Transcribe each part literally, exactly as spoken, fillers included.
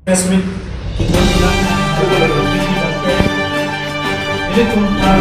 Press meet. Ilitum aphan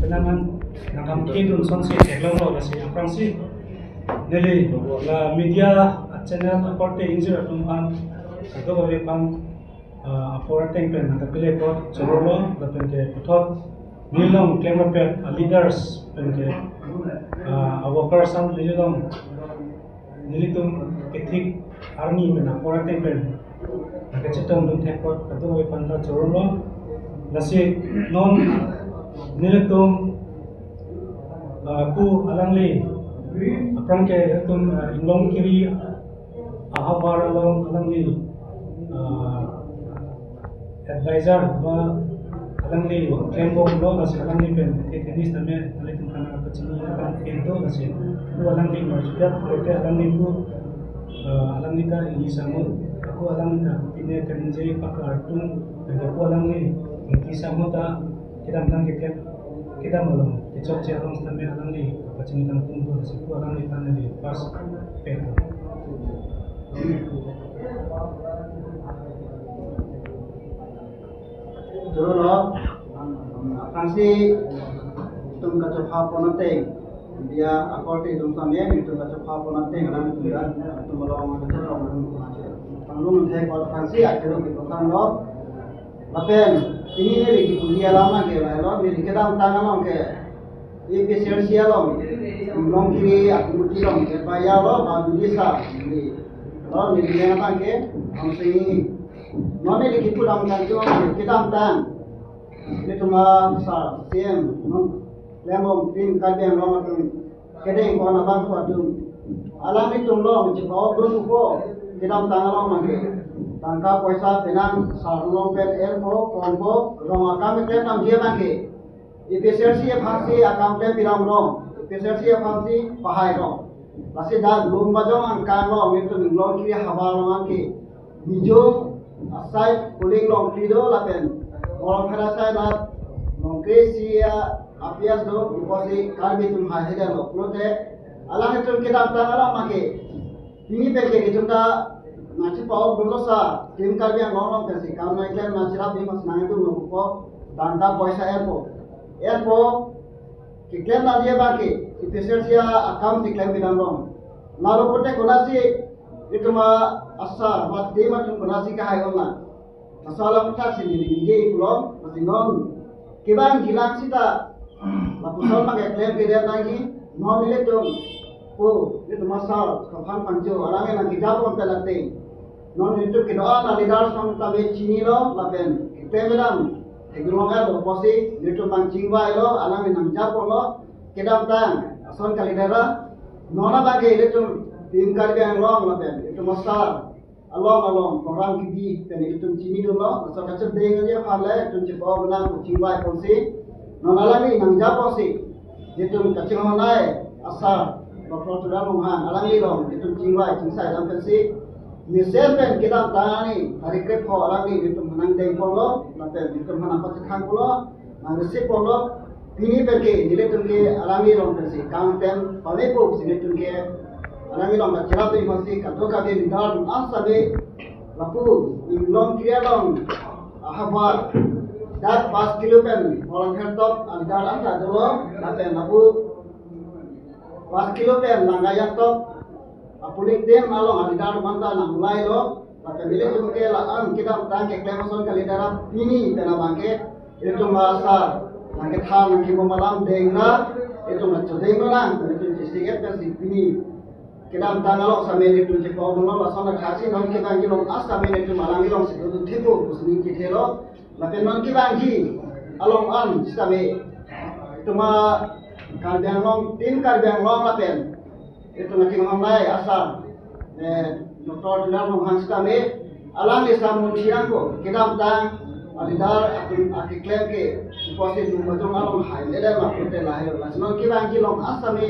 penang nangkam kedun sonsi theklonglo, lasi aphrangsi neli la media channel akorte ingjir atum aphan, kadokave aphan, ah, apor ateng pen nangkapile apot chorolo, lapen ke puthot neli along klemrapet a leaders pen ke, ah, a workers an neli along, nelitum kethik arni pen apor ateng pen nangkachetongdun thek apot kadokave aphan ta chorolo. Lasi non nelitum, ah, pu alangli aphrang ke itum, ah, Inglongkiri ahavar along alangli, ah, advisor ba alangli klembomlo, lasi alangli pen the thenis tame nelitum aphan nangpachini alam kento, lasi pu alangli marjudat, alangli pu, ah, alangli ta ili samo, pu alangli ta pine kaningje pakar atum, pu alangli ti samo ta kedamtang keklem kedam along kechokche along sitame alangli pachini tangtung do, lasi pu alangli aphan neli first pen. Chorolo, aphrangsi itum kachopha pon ateng, media akorte itum sitame itum kachopha pon ateng, alam itum dan itum along kachetong, panglong thek apot aphrangsi akhir ke kosonlo. Lapen pini neli kipu alam ke lahelo, neli kedamtang along ke APHLC along Inglongkiri akomiti along ke payalo ba dudisa neli lo, neli kedamtang ke amsing non neli kipu alam kan jo kedamtang nelitum asar CEM non klembom Team Karbi Anglong atum kedeng pon abang atum, alanglitum along chepa-okdunpo, kedamtang along abang ke tangka poisa penang, sar along pen erpo, ponpo, rong akam keklem nangji abang ke APHLC aphansi akam klem pidamrong, APHLC aphansi pahairong. Lasi dak Lumbajong angkang along itum Inglongkiri havar along abang ke Mizo asai polling longkli do lapen Boromphar asai nat longkli si a-APHLC do, pusi Karbi atum haihedetlo pulote, alanglitum kedamtang along abang ke pini pen ke itum ta nangchepa-okdunlo sa, Team Karbi Anglong along pensi kam nangklem nangcherap di mas nangdunlo pu, tangka poisa erpo, erpo keklem nangji abang ke APHLC akamsi klem pidamrong. Lalo pulote konatsi itum asar ba team atum konatsi kahai ongna. Laso alam thaksi neli ningje pulo, lasi non kevangji alam sita lapuson abang ke klemkledet nangji, non nelitum pu itum asar Tapan Phangcho alangli nangkejapon pen ateng, non nelitum kedo-an a-leaders atum tame chinilo lapen keklem kedam theklong erlo pusi nelitum abang chingvailo, alangli nangjaponlo, kedamtang ason kalidera. Non abang ke ilitum Team Karbi Anglong lapen itum asar along along program kebi pen itum chinidunlo, laso kachedengji aphan le itum chepa-ok nang pu chingvai ponsi, non alangli nangjaponsi itum kachinghon-ai asar Doctor Tuliram Ronghang alangli along itum chingvai chingsai dam pensi, mesen pen kedamtang arni tarik krepho alangli itum nangdengponlo, lapen itum nangpachethangponlo, nang-receive ponlo. Pini pen ke nelitum ke alangli along pensi kam klem pamepo pusi nelitum ke alangli along kacherap di masi kadokave leader atum asame lapu Inglongkiri along ahavar dak pas kilo pen Boromphar top a-leader anta dolo, lapen lapu pas kilo pen Langaijan top a-polling team along a-leader atum anta nanglailo. Lapen ilitum ke la-an kedamtang keklem ason kalidera pini pen abang ke ilitum asar nangkethan nangkebom alam dengra, itum acho denglo nang, itum chesik-et pensi pini kedamtang along sitame itum chepa-okdunlo, lason athaksi non kevangji along asitame itum alangli alongsi dodun thepo pusi ning chethelo. Lapen non kevangji along an sitame itum a-Karbi Anglong, Team Karbi Anglong lapen itum kachinghon-ai asar, eh, Doctor Tuliram Ronghang sitame alangli samun thirangko, kedamtang a-leader atum akeklem ke pusi Lumbajong along hailedetlo pulote lahelo. Lasi non kevangji along asitame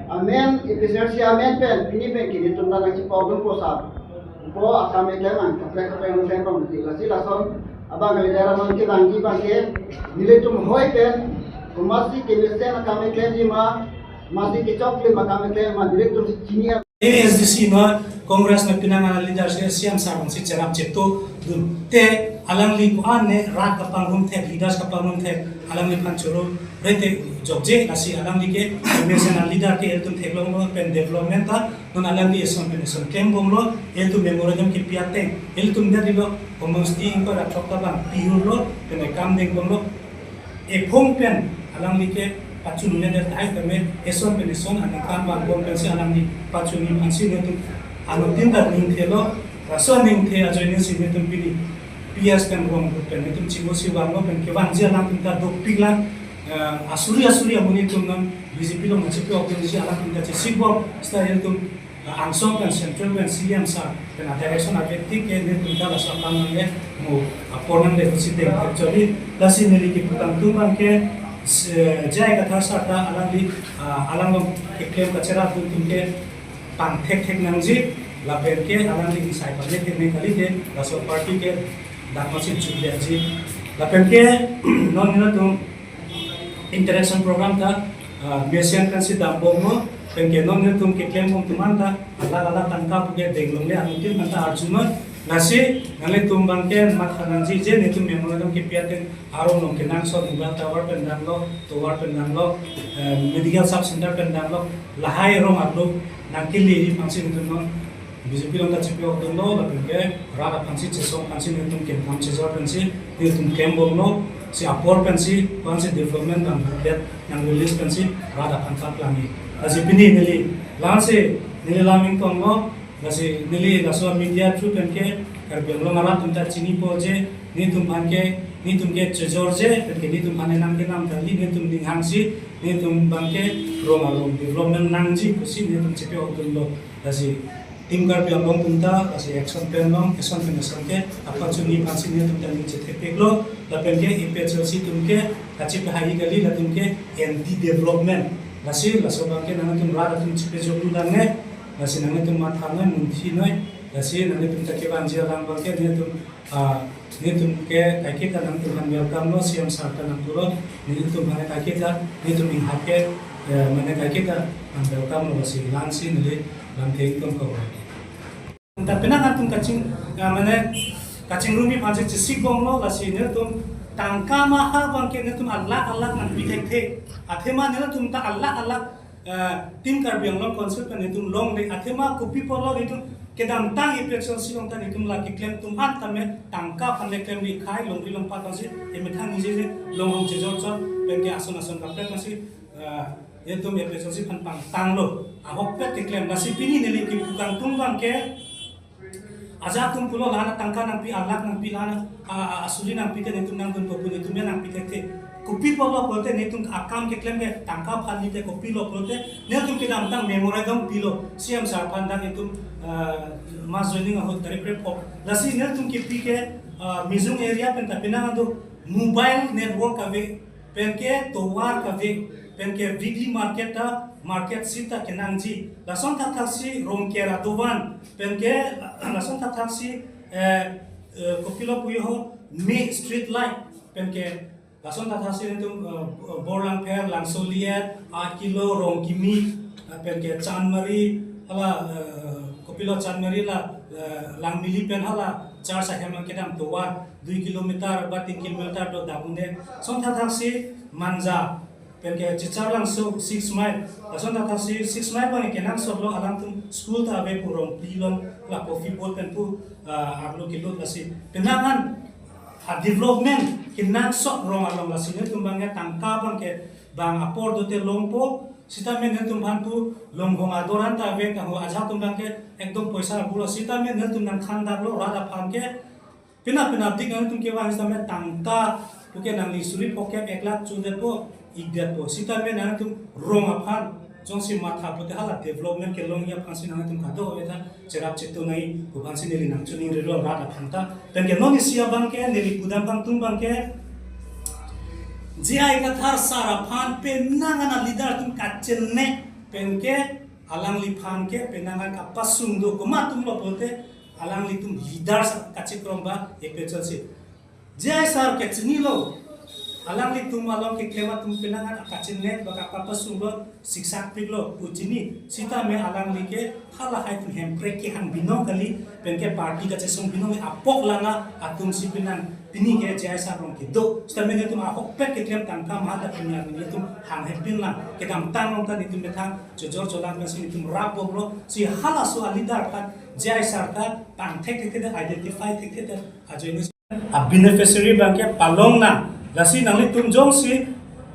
amen, APHLC amen pen pini pen ke nelitum ta nangchepa-okdunpo sa pu akam keklem an kaprek kaprek nangklemrong di. Lasi lason abang kalidera non kevangji abang ke nelitum hoi pen komatsi kemesen akam keklemji ma, Masi kechok le makam le ma director si chini a. A S D C no Congress no penang an leader si C M sir si cherap cheto dun te alangli ko-an ne rat kapangrum thek, leaders kapangrum thek, alangliphan choro rete jokje. Lasi alangli ke M S N leader ke ilitum theklonglo pen development ta non alangli eson pen eson klembomlo, ilitum memorandum kepi ateng ilitum dia dilo, homosti ingkoi ra throk ta bang pihurlo pen ekam dengbomlo. Ephong pen alangli ke pachunune det tahai tame eson pen eson aningkan vangbom pensi alangli pachunji aphansi netum anuttin ta ningthelo, laso aningthe ajoine si netum pini P S pen rong pen netum chibo si vanglo pen kevangji alangtum ta dopik lang, eh, asuri asuri amonit atum non B J P along chepi-ok dunsi alangtum ta chesikbom, seta ilitum angsong pen central pen C M sir pen a direction ave tik ke netum ta laso akam nangji mo apor nangji pusi deng. Actually lasi neli kepu kangtung abang ke, eh, J I Kathar sir ta alangli, ah, alang along keklem kacherap atum ke pangthek thek nangji, lapen ke alangli isai pame thek nang kali ke laso party ke dak masi chukliaji. Lapen ke non netum interaction program ta, ah, mesen kan si dambomlo, pen ke non netum keklembom atum an ta alak alak tangka puke denglongle, anuttin an ta arjunon. Lasi nanglitum abang ke matha nangji je netum memorandum kepi ateng arong along kenangsot mobile tower pen damlo, tower pen damlo, eh, medical sub center pen damlo, lahai rong arlo nangkeleji aphansi netum non B J P along ta chepi-ok dunlo, lapen ke rat aphansi chesong aphansi netum kemkam chejor pensi netum klembomlo, si apor pensi aphansi development nang booklet nang release pensi rat aphan ta plangji. Lasi pini neli la-ansi neli lam ingtonglo, lasi neli laso media through pen ke Karbi Anglong arat atum ta chinipo je netum aphan ke, netum ke chejorje pen ke netum aphan nangkenam kali, netum ninghangsi netum abang ke rong along development nangji pusi netum chepi-ok dunlo. Lasi Team Karbi Anglong atum ta lasi action pen long, eson pen eson ke apachunji aphansi netum ta ning chethepiklo, lapen ke A P H L C atum ke kachipahai kali, latum ke anti development. Lasi laso abang ke nangtum rat atum chipejok dun nangne, lasi nangtum matha noi, munthi noi, lasi nangtum ta kevangji alang abang ke netum, ah, netum ke kaiketa nangtum aphan welcome lo, C M sir ta nangpulo, netum aphan kaiketa, netum inghap ke, eh, mane kaiketa nang welcome lo, lasi la-ansi neli lam thek ingtong ko. Ta penang atum kaching, eh, mane kachingrumji aphansi chesikbomlo, lasi netum tangka maha abang ke netum alak alak nangpi thekthe. Athema netum ta alak alak, eh, Team Karbi Anglong Council pen netum longle, athema kopi apotlo netum kedamtang A P H L C along ta netum la keklem atum an tame tangka aphan le klemri, khei longri longpat aphansi emethang ningjeje longhong chejorchor pen ke ason ason kaprek aphansi, eh, netum A P H L C aphan pangtanglo, ahokpet keklem. Lasi pini neli kepu kangtung abang ke ajahak atum pulo, la-an atangka nangpi, alak nangpi, la-an a, a, asuri nangpi te netum nangdunpo pu, netum ya nangpi thekthe. Kopi apotlo pulote netum akam keklem ke tangka aphan ni te, kopilo pulote netum kedamtang memorandum pilo C M sir aphan, dak netum, eh, mass joining ahut directorate of. Lasi netum kepi ke, eh, Mijung area pen ta penang an do mobile network ave, pen ke tovar kave, pen ke weekly market ta, market shed ta kenangji. Lason thakthaksi rong kera dovan, pen ke lason thakthaksi, eh, eh, kopilo puyo ho, me street light, pen ke lason thakthaksi netum, eh, Borlangpher, Langsoliet, Aat Kilo, Rongkimi, eh, pen ke Chanmari, hala, eh, kopilo Chanmari la, eh, Langmili pen hala church ahem kedam tovar dui kilometer ba tin kilometer do damune. Lason thakthaksi Manja, pen ke Chicharlangso six mile. Lason thakthaksi six mile abang kenangsotlo, alangtum school ta ave pu, Rongpli along la coffee board pen pu, ah, arlo kelut, lasi penang an a development kenangsot rong along, lasi netum abang ke tangka abang ke bang apor dote longpo, sitame netum aphan pu longhong ador an ta ave, kaho ajahak atum abang ke ekdom poisa abulo, sitame netum nangthandaklo rat aphan ke. Pina pina dik nangtum kevang sitame tangka puke nangli suri phongkep ek lakh chodetpo, ikdetpo. Sitame nangtum rong aphan jongsi matha pute hala development kelongji aphansi nangtum kadokave ta cherap cheto nangji pu aphansi neli nangchiningrilo rat aphan ta. Pen ke non isi abang ke neli pudam kangtung abang ke J I Kathar sir aphan penang an a leader atum kachenne, pen ke alangliphan ke penang an kapasung do, komat atumlo pulote alanglitum leaders kachikrom ba A P H L C. J I sir ke chinilo, Alanglitum along keklem atum penang an kachinine bak kapasung lo, siksak pik lo pu chini. Sitame alangli ke halahai atum Hemprek kehang binong kali, penke party kachesong binong apok langa atum si penang pini ke J I sir along kedo. Sitame netum ahokpet keklem tangka mahal ta pini arni netum hang hepin lang. Kedamtang along ta netum methang chojor cholang pensi netum rap bom lo. Si halaso a leader ta J I sir ta tang thekthedet, identify thekthedet. Ajoine a beneficiary abangke palong nang. Lasi nanglitum jongsi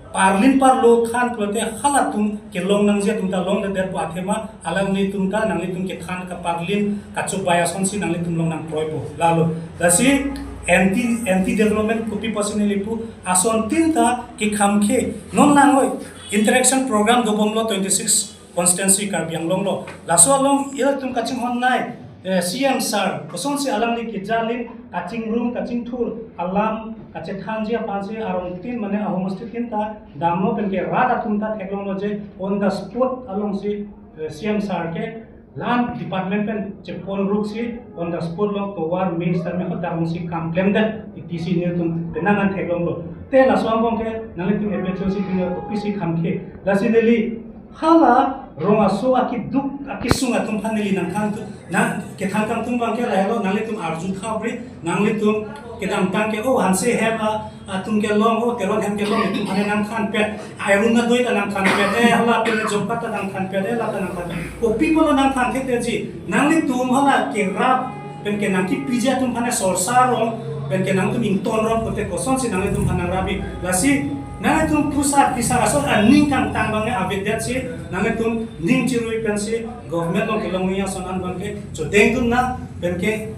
parlin parlo than pulote halatum kelong nangji atum ta longledet pu athema alanglitum ta nanglitum kethan kaparlin kachobai asonsi nanglitum long nangkroipo. Lalo. Lasi anti, anti development kopi pusi neli pu, asontin ta kekhamkhe. Non lang oi. Interaction program dobom lo twenty-six constituency Karbi Anglong lo. Laso along ilitum kachinghon nai, eh, C M sir, kosonsi alangli keja alim kachingrum kachingthur alam kachethanji aphansi arongtin mane ahomostitin ta damlo penke rat atum ta theklonglo je on the spot alongsi, eh, C M sir ke la-an department pen chepon ruksi on the spot lo tovar minister me hot damsi kam klemdet iti si netum penang an theklonglo. Te laso angbong ke nanglitum A P H L C pini kopisi khamkhe. Lasi neli hala rong aso akiduk akisung atum aphan neli nangthan tu, nang kethan kangtung abangke lahelo, nanglitum arju tha bre, nanglitum kedamtang ke, oh, hanse hem a, atum kelong, oh, Teron hem kelong, netum aphan nangthanpet, airun na doi ta nangthanpet, eh, hala pini jompat ta nangthanpet, eh, la ta nangthanpet. Kopi pulo nangthan thektheji, nanglitum hala kerap penke nangkipiji atum aphan sorsa rong, penke nangtum ington rong, kote kosonsi nanglitum aphan nangrabi. Lasi nanglitum pusar pisar ason aning kangtang abang avedet si nanglitum ning chirui pensi government along kelongji ason an abangke chodengdun nang, penke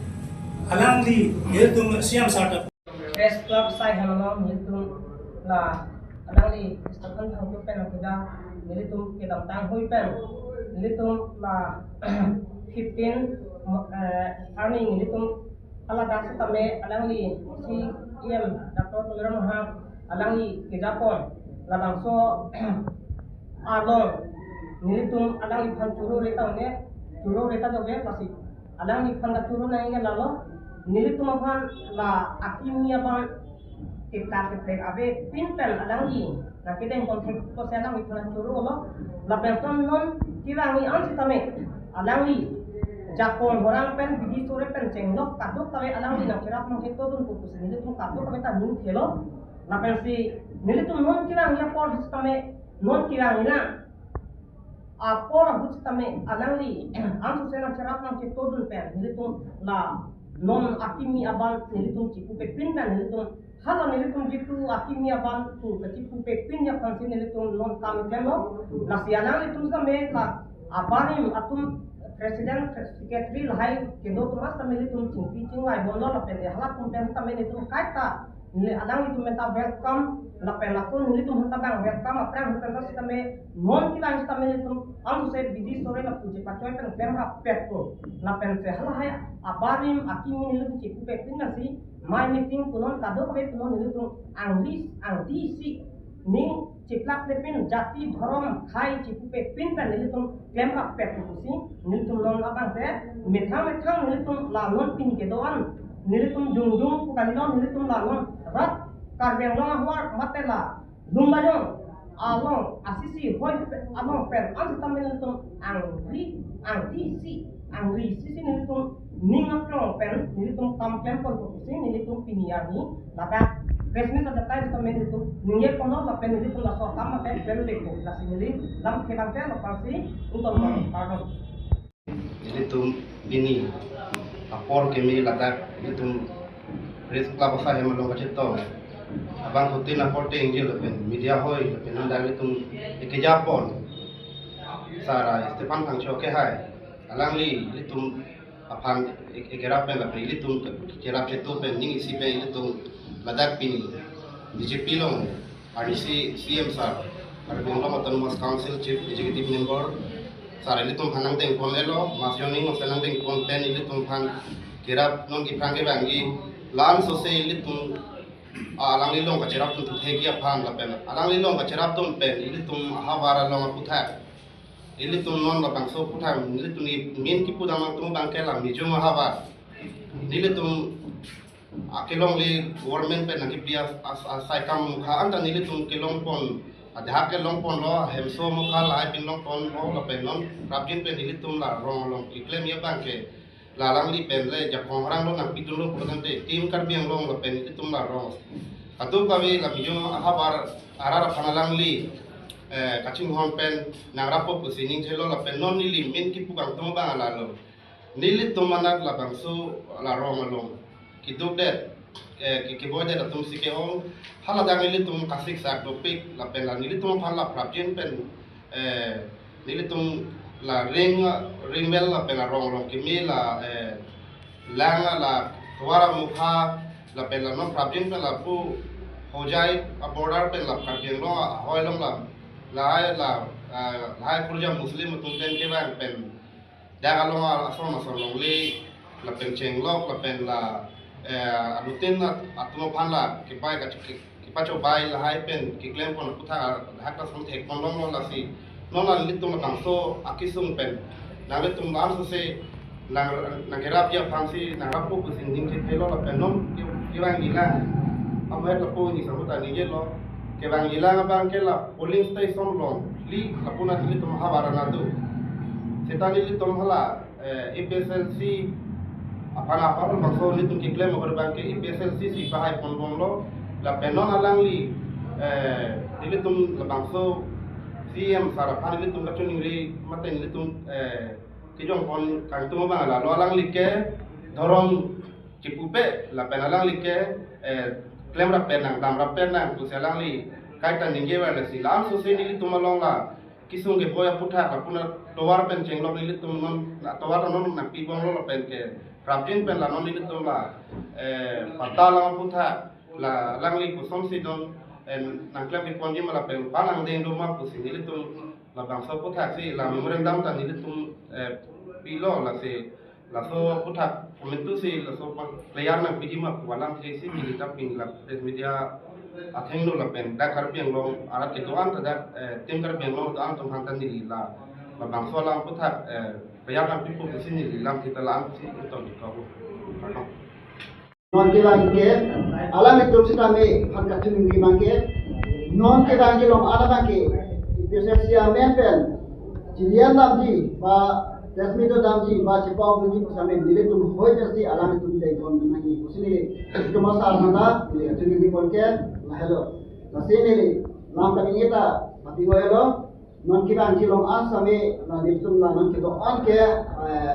alangli ilitum C M sir ta. Press Club asai along nelitum la alangli Stephen Thangpi pen apuja nelitum kedamtang hui pen nelitum la fifteen, eh, arni nelitum hala dak sitame alangli C E M Doctor Tuliram Ronghang alangli kejapon labangso along nelitum alangliphan choro reta ne, choro reta dobe pasi alangliphan kachoro nangji ke lalo, nelitum aphan la akimi abang kita keplek avepin pen alangli nangkedengpon thek pusi alangliphan choro lo. Lapen non non kevangji an sitame alangli jakong horang pen bidi sore pen chenglok kadokave alangli nangcherap nangchetodun pu pusi nelitum kadokave ta ning thelo. Lapensi nelitum non kevangji apor sitame non kevangji na apor ahut sitame alangli ansose nangcherap nangchetodun pen nelitum la non akimi abang nelitum chipupepin pen nelitum hala nelitum jitu akimi abang tu kachipupepin aphansi nelitum non kam klemlo. Lasi alanglitum sitame la abarim atum president, secretary lahai kedo atum sitame nelitum chingki chingvai bomlo lapen halatum pen sitame nelitum kaita neli alanglitum pen ta welcome, lapen ako nelitum pen ta bang welcome, aphrang pen ta sitame non kevang sitame nelitum ansose bidi sore lapu chepachoi pen klemrappetpo. Lapensi halahai abarim akimi nelitum chipupepin nasi, mai meeting punon kadokave punon nelitum angri angri si ning chiplak lepin jati dhorom khei chipupepin pen nelitum klemrappet pusi nelitum non abangke methang methang nelitum la non pini kedo-an nelitum jongjong pu kali non nelitum la non rat Karbi Anglong ahor mate la Lumbajong along asisi hoi pe-, along pen an sitame nelitum angri angri si angri sisi nelitum ning aklong pen nelitum kam klempon pusi nelitum pini arni ladak press meet ajatai sitame nelitum ningjeponlo lapen nelitum laso akam mate klem dekpo. Lasi neli lam kevang te lo pasi unton pardon. Nelitum pini apor keme ladak nelitum Press Club asai hem along kachetong abang kutin apor tengje lapen media hoi lapen nang dak nelitum ekejapon sara Stephen Thangcho kehai alangli nelitum aphan ek-, ekerap pen lapen ilitum kerap chetu pen ning isi pen ilitum ladak pini B J P along R D C C M sir, Karbi Anglong Autonomous Council Chief Executive Member sir ilitum aphan nangdengpon lelo, mas joining mas nangdengpon pen ilitum aphan kerap non kephrang kevangji la-an sose ilitum, ah, alangli along kacherap atum thekji aphan lapen alangli along kacherap atum pen ilitum ahavar along aputhak ilitum non labangso aputhak ilitum ni min kipudam atum abangke la Mijum ahavar. Nelitum akelongle government pen nangkipri as, as, asaikam mukha anta nelitum kelongpon, adhak kelongponlo, hemso mukha lahai pinlongponlo, lapen non prapjin pen nelitum la rong along keklem abang ke la alangli pen le jakong rang lo nangpidunlo pulotangte Team Karbi Anglong lapen nelitum la rong. Kadokave la mijong ahavar arat aphan alangli, eh, kachinghon pen nangrapo pusi ningthelo lapen non neli min kipu kangtung abang lalo. Nelitum anat labangso la rong along kidukdet, eh, ki, kiboidet atum si ke-ong, haladak nelitum kasiksak dopik lapen la nelitum aphan la prapjin pen, eh, nelitum la ring, ring well lapen la rong along keme la, eh, lang la tovar amukha lapen la non prapjin pen lapu Hojai a-border pen la Karbi Anglong ahoi along la lahai la, eh, lahai Kurja Muslim atum pen kevang pen dak along ason ason longle lapen chenglok lapen la, eh, anutin at-, atum aphan la kepai ka, ke, kepachobei lahai pen keklempon aputhak hak ta son thekpon longlo lasi non la nelitum labangso akesung pen nanglitum lam sose nang, nangkerapji aphansi nangrapo pusi ningthelo lapen non ke, kevangjilang. Amohet lapu ni samuta ningjelo, kevangjilang abang ke la polling station along li lapu na nelitum havar anat do. Seta nelitum hala, eh, A P H L C aphan aphan bangso nelitum keklem over abang ke A P H L C si pahaiponbomlo lapen non alangli, eh, nelitum labangso C M sir aphan nelitum kachiningri mate nelitum, eh, kejongpon kangtung abang lalo alangli ke dhorom chipupe lapen alangli ke, eh, klemrap pen nang, damrap pen nang pusi alangli kaita ningje ver lasi lam sose nelitum along la kesung keboi aputhak lapu na tovar pen chenglok nelitum non, na tovar non nangpibomlo lapen ke prapjin pen la non nelitum la, eh, patta lang aputhak la alangli kosonsi don, eh, nangklem piponji ma lapen pa nangdeng do ma pusi nelitum labangso aputhak si la memorandum ta nelitum, eh, pilo lasi laso aputhak komantu si laso pa player nangpiji ma pu alamthe si neli ta pini la press media athengno lapen dak Karbi Anglong arat kedo-an ta dak, eh, Team Karbi Anglong do-an atum aphan ta neli la labangso alam aputhak, eh, player nangpipo pusi neli lamthe ta la-an si ingtong ikau. Non kevang ke, alanglitum sitame aphan kachiningri abang ke, non kevang kelong an abang ke, A P H L C amen pen chilian damji ba press meet damji ba chepa-ongji pu sitame nelitum hoi pensi alanglitum dengpon nangji pusi nelitum asar mana neli kachiningri pon ke lahelo. Lasi neli lam kaningje ta pati ngohelo. Non kevang kelong an sitame la nelitum la non kedo-an ke, eh,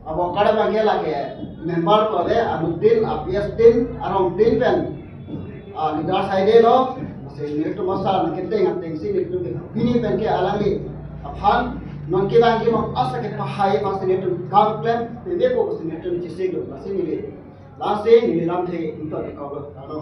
abo kada abang ke lake member ko le anutin A P H L C tin arong tin pen, ah, leader saidelo, si nelitum asar nangketeng atengsi nelitum ke pini pen ke alangli aphan non kevang kelong an sitame pahai aphansi nelitum kam klem pemepo si nelitum chesik lo lasi neli lasi neli lamthe ingtong ikau lo.